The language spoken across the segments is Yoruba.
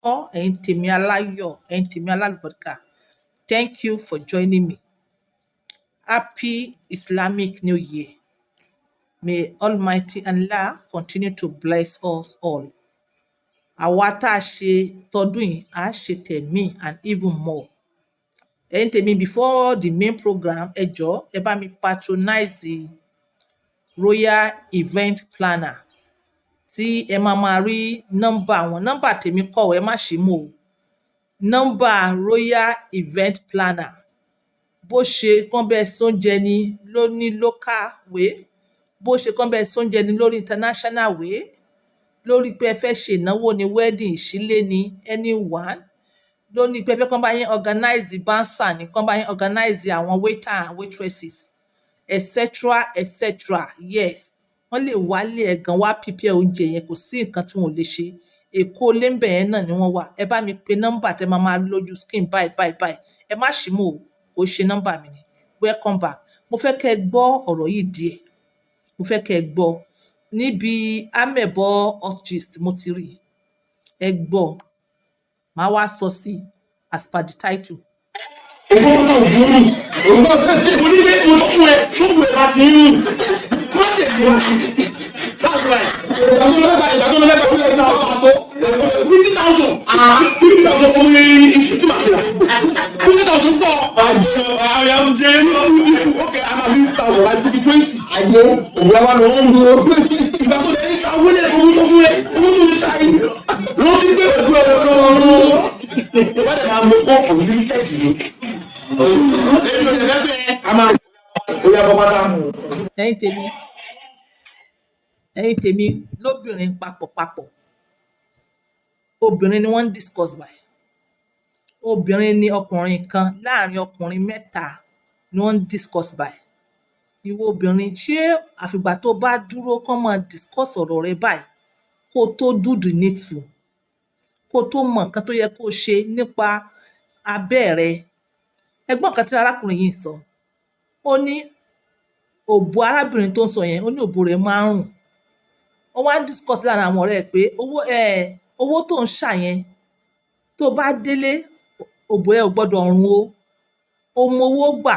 Ẹ̀yin tèmi aláyọ̀, ẹ̀yin tèmi alálùbáríkà, thank you for joining me. Happy Islamic New Year. May Almighty Allah continue to bless us all. Àwa tá a ṣe tọdún yìí, á ṣe tẹ̀mí and even more. Ẹ̀yin tèmi, before the main program, ẹ jọ̀ọ́, ẹ bá mi patronize Royal Event Planner tí ẹ máa máa rí nọ́mbà wọn. Nọ́mbà tèmi kọ́ ẹ má ṣì mú o, nọ́mbà Royal Event Planner. Bó ṣe kán bẹ́ẹ̀ sóúnjẹ ni ló ní local way, bó ṣe kán bẹ́ẹ̀ sóúnjẹ ni lórí international way, lórí pé ẹ fẹ́ ṣe ìnáwó ni, wedding, ìṣílé ni, anyone ló ní pé ẹ fẹ́ kán bá yín organize bouncer ni, kán bá yín organize àwọn waiter and waitresses, etc etc. Yes, wọ́n lè wálé ẹ̀ gan wá prepare oúnjẹ yẹn. Kò sí nǹkan tí wọn ò lè ṣe. Èkó lẹ́ńbẹ̀ yẹn náà ni wọ́n wà. Ẹ bá mi pe nọ́mbà tẹ́ máa máa lójú screen báyìí báyìí báyìí. Ẹ má ṣì mú o, kò ṣe nọ́mbà mi ni. Welcome back. Mo fẹ́ kẹ́ ẹ gbọ́ ọ̀rọ̀ yìí díẹ̀. Mo fẹ́ kẹ́ ẹ gbọ́ níbi Amebo Hot Gist mo ti rí. Ẹ gbọ́, màá wá sọ sí as per the title. Owó tó ń gún mo ní pé mo fún ẹ ṣóògùn ẹ bá ti ń rùn má tẹ̀lé wá sí. That's right. Ìgbà tó lọ mẹ́ta 50,000, 50,000 fún iṣu tí màá fi rà. 50,000 pọ̀. Àwọn jẹ iṣu, ok, a máa 50,000 láti fi 20. Ayé òwúrọ̀ wa ló ń lo. Ìgbà tó lè ní sa owó lẹ́ẹ̀kan, mo sọ fún ẹ, owó tó ń sa yìí rántí pé òkú ọ̀rọ̀ ọ̀rọ̀ ìwádìí máa mú kó unlimited ni. Èmi ò lè fẹ́ bẹ́ẹ̀, a máa ó yá bọ́ pátá. Ẹ̀yin tèmi, ẹ̀yin tèmi lóbìnrin papọ̀ papọ̀, obìnrin ni wọ́n ń discuss báyìí. Obìnrin ni ọkùnrin kan láàrin ọkùnrin mẹ́ta ni wọ́n ń discuss báyìí. Ìwọ obìnrin, ṣé àfìgbà tó bá dúró kán máa discuss ọ̀rọ̀ rẹ báyìí kó o tó do the needful, kó o tó mọ nǹkan tó yẹ kó o ṣe nípa abẹ́ rẹ? Ẹ gbọ́ nǹkan tí arákùnrin yìí sọ. Ó ní òbò arábìnrin tó ń sọ yẹn, ó ní òbò rẹ̀ máa ń rùn. Ó wá ń discuss láàrin àwọn ọ̀rẹ́ ẹ̀ pé owó tó ń ṣà yẹn, tó bá délé, òbò ẹ ò gbọ́dọ̀ rùn o. Ó mọ owó gbà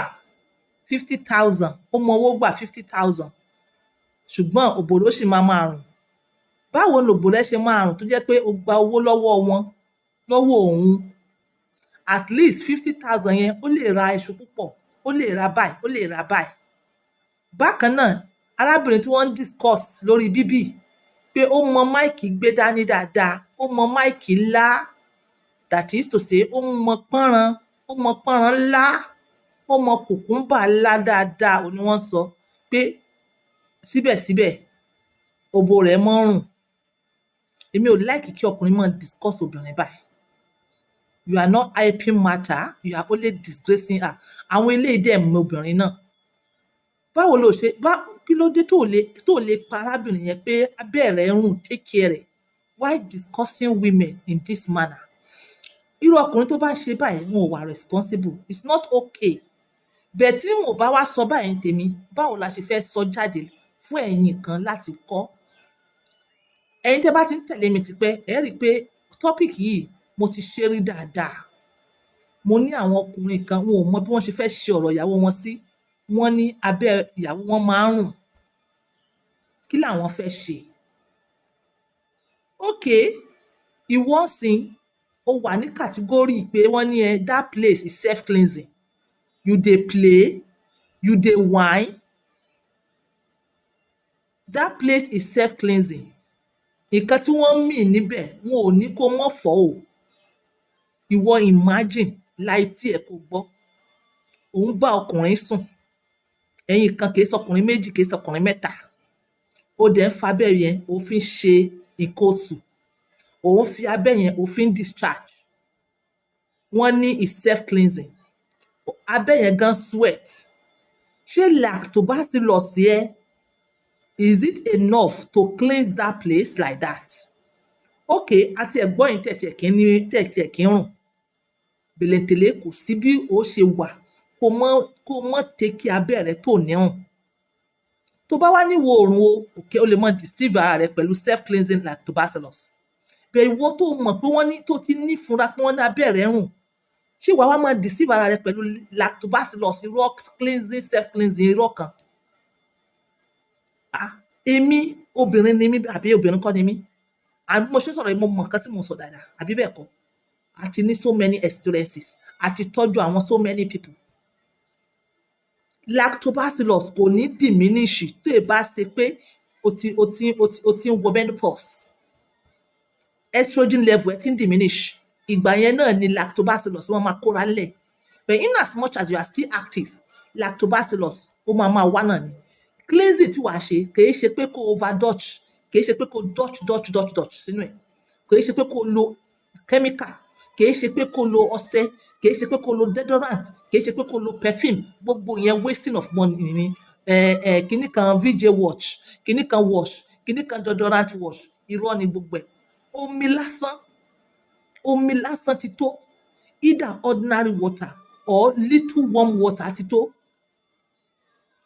50,000, ó mọ owó gbà 50,000, ṣùgbọ́n òbò ló sì máa máa rùn. Báwo ni òbò rẹ ṣe máa rùn tó jẹ́ pé o gba owó lọ́wọ́ wọn, lọ́wọ́ òun? At least 50,000 yẹn, ó lè ra iṣu púpọ̀, ó lè ra báyìí, ó lè ra báyìí. Bákan náà, arábìnrin tí wọ́n ń discuss lórí bíbí pé ó mọ mic gbé dání dáadáa, ó mọ mic ńlá, that is to say, ó mọ pọ́nran, ó mọ pọ́nran ńlá, ó mọ cucumber ńlá dáadáa, òun ni wọ́n sọ pé síbẹ̀síbẹ̀ òbò rẹ̀ mọ́ ń rùn. Èmi ò like kí ọkùnrin máa discuss obìnrin báyìí. You are not helping matter, you are only disgracing her. Àwọn eléyìí dẹ̀ mọ obìnrin náà. Báwo lo ṣe bá, kí ló dé tó lè pa arábìnrin yẹn pé abẹ́ rẹ̀ ń rùn, take care rẹ̀? Why discussing women in this manner? Irú ọkùnrin tó bá ṣe báyìí, wọn ò wà responsible. It's not okay. Bẹ́ẹ̀ tí wọn ò bá wá sọ báyìí ní tèmi, báwo la ṣe fẹ́ sọ jáde fún ẹ̀yin kan láti kọ́? Ẹ̀yin tẹ́ bá ti ń tẹ̀lé mi tipẹ́, ẹ rí i pé topic yìí, mo ti ṣe rí dáadáa. Mo ní àwọn ọkùnrin kan, wọn ò mọ bí wọ́n ṣe fẹ́ ṣe ọ̀rọ̀ ìyàwó wọn sí. Wọ́n ní abẹ́ ìyàwó wọn máa ń rùn. Kí làwọn fẹ́ ṣe? Okay, ìwọ ńsìn, o wà ní category pé wọ́n ní ẹ that place is self cleansing. You dey play, you dey whine. That place is self cleansing. Nǹkan tí wọ́n mean níbẹ̀, wọn ò ní kó mọ́ fọ̀ o. Ìwọ imagine láì tí ẹ kò gbọ́, òun bá ọkùnrin sùn, ẹ̀yin kan, kì í sọkùnrin méjì, kì í sọkùnrin mẹ́ta, ó dẹ̀ ń fa abẹ́ yẹn, ó fi ń ṣe nǹkan oṣù, òun fi abẹ́ yẹn, ó fi ń discharge. Wọ́n ní is self cleansing. Abẹ́ yẹn gan sweat. Ṣé lactobacillus yẹ, is it enough to cleanse that place like that? Okay, àti ẹ̀gbọ́n yìí tẹ̀tẹ̀ kí ní tẹ̀tẹ̀ kí ń rùn bèlèntèlé, kò sí bí ó ṣe wà kó mọ́ take care abẹ́ rẹ tó ní rùn. Tó bá wá níwò oòrùn o, okay, o lè mọ deceive ara rẹ pẹ̀lú self cleansing lactobacillus. Bẹ̀ ìwọ tó mọ̀ pé wọ́n ní, tó ti ní ìfura pé wọ́n ní abẹ́ rẹ̀ ń rùn, ṣé wàá wá máa deceive ara rẹ pẹ̀lú lactobacillus irọ́, cleansing, self cleansing irọ́ kan? Ah, èmi obìnrin ni mí, àbí obìnrin kọ́ ni mí? Àbí mo ṣe sọ̀rọ̀ yìí, mo mọ̀ nǹkan tí mo sọ dáadáa, àbí bẹ́ẹ̀ kọ́? A ti ní so many experiences, a ti tọ́jú àwọn so many people. Lactobacillus kò ní diminish tó e bá ṣe pé o ti ń wọ menopause, estrogen level ẹ ti ń diminish. Ìgbà yẹn náà ni lactobacillus wọ́n máa kóra ńlẹ̀. But in as much as you are still active, lactobacillus ó máa máa wá náà ni. Cleansing tí wàá ṣe, kìí ṣe pé kó over dutch, kìí ṣe pé kó dutch dutch dutch dutch sínú ẹ̀, kìí ṣe pé kó lo chemical, kìí ṣe pé kó lo ọṣẹ, kìí ṣe pé kó lo deodorant, kìí ṣe pé kó lo perfume. Gbogbo yẹn, wasting of money ni. Ẹ ẹ kíní kan VJ wash, kíní kan wash, kíní kan deodorant wash, irọ́ ni gbogbo ẹ̀. Omi lásán, omi lásán ti tó. Either ordinary water or little warm water ti tó,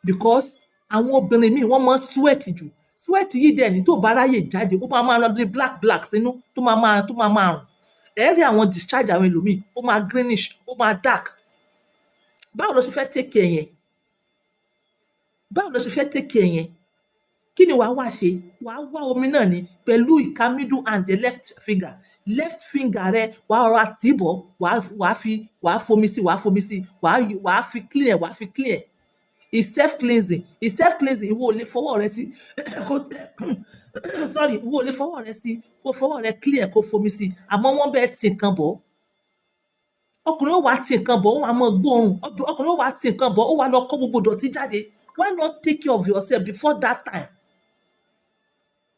because àwọn obìnrin míì, wọ́n máa ń sweat jù. Sweat yìí dẹ̀ ní, tó bá ráyè jáde, ó máa máa lọ di black black sínú, tó máa máa rùn. Ẹ rí àwọn discharge àwọn ẹlòmíì, ó máa greenish, ó máa dark. Báwo ló ṣe fẹ́ take care yẹn? Báwo ló ṣe fẹ́ take care yẹn? Kí ni wàá wá ṣe? Wàá wá omi náà ni pẹ̀lú ìka middle hand, the left finger, left finger rẹ. Wàá rọra tì í bọ̀, wàá fi, wàá fomi sí, wàá fomi sí, wàá fi clear, wàá fi clear. Is self cleansing, is self cleansing. Ìwọ ò lè fọwọ́ rẹ sí kó, sorry, ìwọ ò lè fọwọ́ rẹ sí kó fọwọ́ rẹ clear, kó fomi sí. Àmọ́ wọ́n bẹ́ẹ̀ tì nǹkan bọ̀, ọkùnrin ó wàá tì nǹkan bọ̀, ó wàá mọ gbóòórùn. Ọkùnrin ó wàá tì nǹkan bọ̀, ó wàá lọ kó gbogbo dọ̀tí jáde. Why not take care of yourself before that time?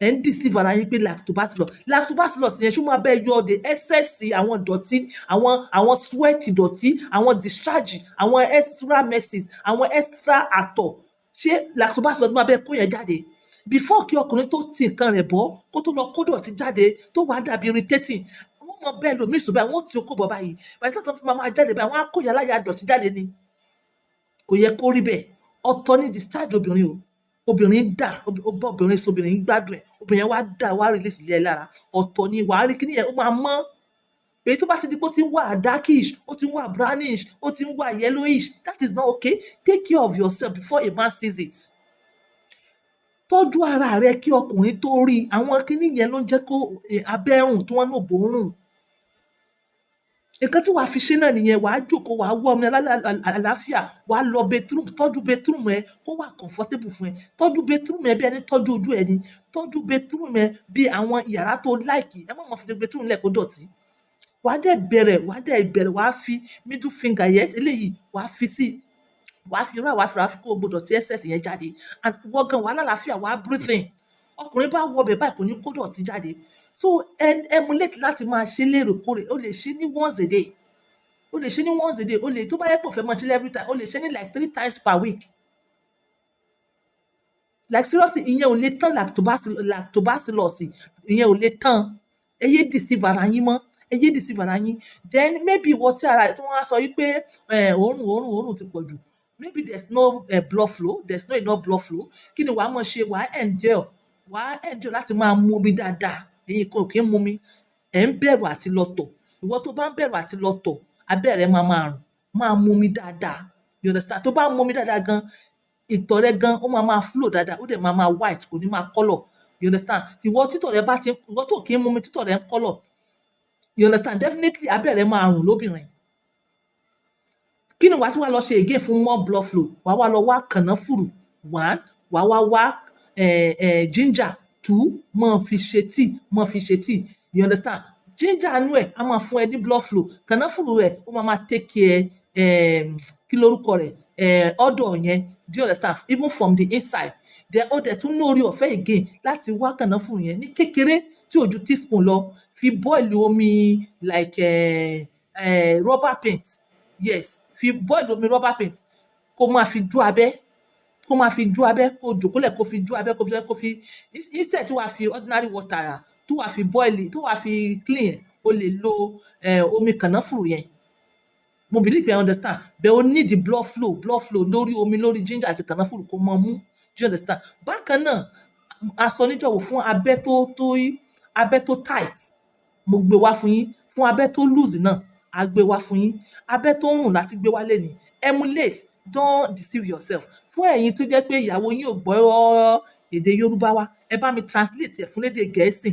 Ẹ̀ ń deceive ara yín pé lactobacillus, lactobacillus yẹn, ṣó máa bẹ́ẹ̀ yọ the excess, àwọn dọ̀tí, àwọn sweat dọ̀tí, àwọn discharge, àwọn extra messes, àwọn extra àtọ̀? Ṣé lactobacillus máa bẹ́ẹ̀ kó yẹn jáde before kí ọkùnrin tó ti nǹkan rẹ̀ bọ́, kó tó lọ kó dọ̀tí jáde, tó wàá dàbí irritating? Wọ́n mọ bẹ́ẹ̀ lómi ìsùn báyìí, wọ́n ti okó bọ̀ báyìí báyìí, tó fi máa jáde báyìí, wọ́n á kó yàrá ya dọ̀tí jáde ni. Kò yẹ kó rí bẹ́ẹ̀. Ọ̀tọ̀ ní discharge obìnrin o. Obìnrin dà, ó bá obìnrin sọ, obìnrin gbádùn ẹ̀, obìnrin yẹn wá dà, wá release ilé ẹ lára. Ọ̀tọ̀ ni wàá rí kíní yẹn, ó máa mọ́. Èyí tó bá ti di pé ó ti ń wà darkish, ó ti ń wà brownish, ó ti ń wà yellowish, that is not okay. Take care of yourself before a man sees it. Tọ́jú ara rẹ kí ọkùnrin tó rí. Àwọn kíní yẹn ló ń jẹ́ kó abẹ́rùn tí wọ́n ń lò bòórùn. Nǹkan tí wàá fi ṣe náà nìyẹn. Wàá jókòó, wàá wá omi àlàáfíà, wàá lọ bathroom, tọ́jú bathroom ẹ kó wà comfortable fún ẹ. Tọ́jú bathroom ẹ bí ẹni tọ́jú ojú ẹ ni. Tọ́jú bathroom ẹ bí àwọn yàrá tó like. Ẹ má mọ̀ fi bathroom lẹ̀ kó dọ̀tí. Wàá dẹ̀ bẹ̀rẹ̀, wàá dẹ̀ bẹ̀rẹ̀, wàá fi middle finger yẹn eléyìí, wàá fi sí, wàá fi rà, wàá fi rà, fi kó gbogbo dọ̀tí excess yẹn jáde. And wọ́n gan, wàá lálàáfíà, wàá breathing. Ọkùnrin bá wọ ọbẹ̀ báyìí, kò ní kó dọ̀tí jáde. So emulate láti máa ṣe lérèkórè. O lè ṣe ní once a day, o lè ṣe ní once a day, o lè, tó bá yẹ kó fẹ́ máa ṣe every time, o lè ṣe ní like three times per week. Like seriously, ìyẹn ò lè tán lactobacillus, ìyẹn ò lè tán. Ẹ yé deceive ara yín mọ́, ẹ yé deceive ara yín. Then maybe ìwọ tí ara tí wọ́n á sọ wípé òórùn, òórùn, òórùn ti pọ̀ jù, maybe there's no blood flow, there's no enough blood flow. Kí ni wàá mọ̀ ṣe? Wàá endure, wàá endure láti máa mu omi dáadáa. Ẹ̀yin kan ò kí ń mu omi, ẹ̀ ń bẹ̀rù àti lọ tọ̀. Ìwọ tó bá ń bẹ̀rù àti lọ tọ̀, abẹ́ rẹ máa máa rùn. Máa mu omi dáadáa, you understand? Tó bá mu omi dáadáa gan, ìtọ̀ rẹ gan, ó máa máa flow dáadáa, ó dẹ̀ máa máa white, kò ní máa colour, you understand? Ìwọ títọ̀ rẹ bá ti, ìwọ tó kí ń mu omi, títọ̀ rẹ ń colour, you understand, definitely abẹ́ rẹ máa rùn lóbìnrin. Kí ni wàá tún wá lọ ṣe again fún more blood flow? Wàá wá lọ wá kànáfùrù one, wàá wá wá ginger two, máa fi ṣe tíì, máa fi ṣe tíì, you understand? Ginger inú ẹ̀ á máa fún ẹ ní blood flow. Kànáfùrù rẹ̀, ó máa máa take care, kí lorúkọ rẹ̀, odour yẹn, do you understand? Even from the inside. Then ó dẹ̀ tún ní orí ọ̀fẹ́ again láti wá kànáfùrù yẹn ní kékeré tí ò ju teaspoon lọ, fi boil omi like rubber paint. Yes, fi boil omi rubber paint, kó máa fi jó abẹ́, kó máa fi jó abẹ́, kó jòkólẹ̀, kó fi jó abẹ́, kó fi instead tí wàá fi ordinary water tó wàá fi boil, tó wàá fi clean, o lè lo omi kànáfùrù yẹn. Mo believe you understand. But o need the blood flow, blood flow lórí omi, lórí ginger àti kànáfùrù kó mọ mú. Do you understand? Bákan náà, aṣọ níjọ̀wọ́ fún abẹ́ tó abẹ́ tó tight. Mo gbé wá fún yín. Fún abẹ́ tó loose náà, a gbé wá fún yín. Abẹ́ tó ń rùn láti gbé wá lénìí. Emulate, don't deceive yourself. Fún ẹ̀yin tó jẹ́ pé ìyàwó yín ò gbọ́ èdè Yorùbá wa, ẹ bá mi translate ẹ̀ fún lédè Gẹ̀ẹ́sì.